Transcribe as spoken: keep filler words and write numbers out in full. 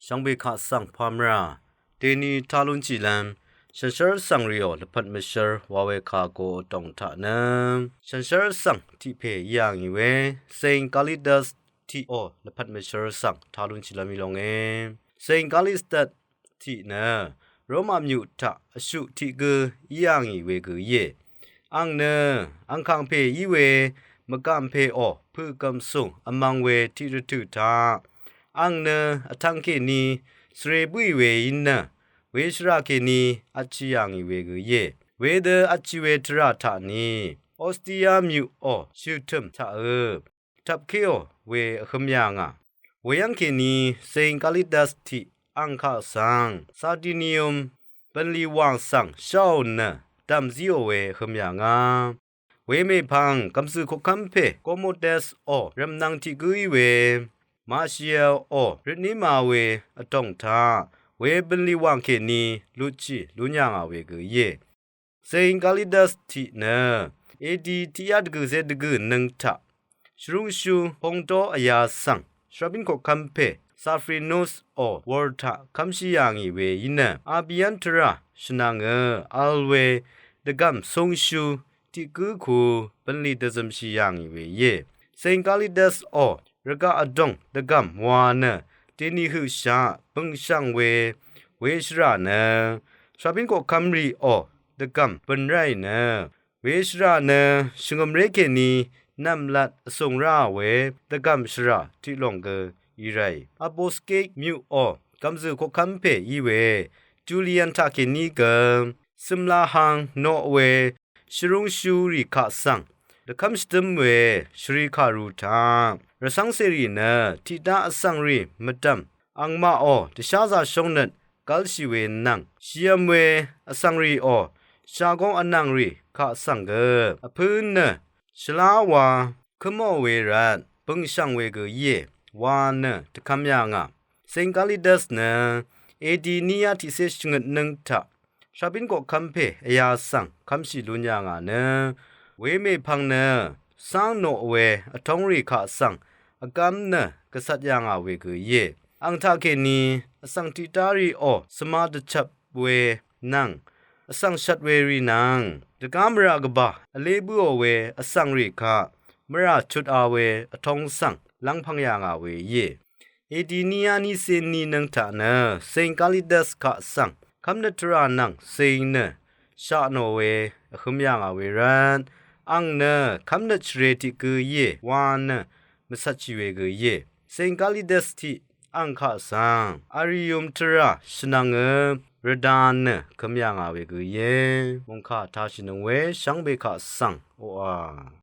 Shvngbe kaq svng pamra deni talun chilvm shànshér svng rìò lvpat mvshér wa we kà go vdòng taq nø shànshér svng tiq pè yà ngì we Saint Callistus tiqò lvpat mvshér svng talun chilvm í longe. Saint Callistus tiq nø Roma myuq taq vshuq tiq gø í yà ngì we gø íe. Àng nø àngkàng pè í we mvgàm pèò pø̀gv̀m sùng vmvng we tiq rvtø̀ taq àng nø vtvng kèní svre bǿì we í nø we shvrà kèní vtchì yà ngì we gø íe. Wedø vtchì we tvrà taq ni Ostia myuqò shø̀tø̀m taqø tvpkéò we vhø̄m yà ngà. Weyv́ng kèní Saint Callistus tiq àng kaq svng Sardinium bø̀nlì wàng svng sháò nø dv̀m zíò we vhø̄m yà ngà. Wemèpv̀ng gv̀mzø̀ koqkv́m pè Commodusò rv̀mnvng tiq gǿ í we Martialò røtní ma we vdòng taq we bø̀nlì wàng kèní lutchì lún yà ngà we gø íe. Saint Callistus tiq nø edi tiqyá dvgø̀zé dvgø̀ nøng taq shvrúngshú pongdó vyā svng shvrabín koqkv́m pè Safraniusò wur taq kv́mshì yà ngì we í nø Albion tvrà shvnvngø vl we dvgv̀m sungshú tiq gǿ ku bø̀nlì dvzømshì yà ngì we íe. Saint Callistusò rvgaq vdòng dvgv̀m wa nø deni høqshaq bø̀ngshv̀ng we we shvrà nø shvrabín koqkv́m rìò dvgv̀m bø̀n ráì nø we shvrà nø shvngø̀mré kèní nv̀mlat vsùng ráà we dvgv̀m shvrà tiq lòng gø í ráì. Apostolic myuqò gv̀mzø̀ koqkv́m pè í we Julian taqkèní gø cø̀mlahang noq we shvrúngshúrì kaq svng dvkv́m shvdǿm we shvrì kàru taq rvcv́ngcèrì nø tiqdá vsvngrì mvdv̀m angmaqò dvsházā shóngnøt gv́lshì we nvng shìvm we vsvngrìò shagóng vnvngrì kaq svng gø vpǿ nø shvlá wa kømò we rvt bø̀ngshv̀ng we gø íe wa nø dvkv́m yà ngà. Saint Callistus nø edi niqyá tiqcé shvngøt nøng taq shvrabín koqkv́m pè vyā svng kv́mshì lún yà ngà nø wemèpv̀ng nø cáng noq we vtóngrì kaq svng vgv́m nø gvcat yà ngà we gø íe. Àng taqkèní vsvng tiqdá rìò svma dvchvp we nvng vsvng shvt we rì nvng dvgá mvrà gvbà vlé bǿò we vsvngrì kaq mvrà chutā we vtóng svng lv́ngpv̄ng yà ngà we íe. Edi niqyá niqcé ni nøng taq nø Saint Callistus kaq svng kv́mnøt tvrà nvng cing nø shaq nò we vhø̄m yà ngà we rvt àng nø kv́mnøt shvrē tiq gø íe wa nø mvcvtshì we gø íe. Saint Callistus tiq àng kaq svng Arium tvrà shvnvngø rvdā nø kø̄m yà ngà we gø íe. Mòngkà tāshìnøng we shvngbe kaq svng oqà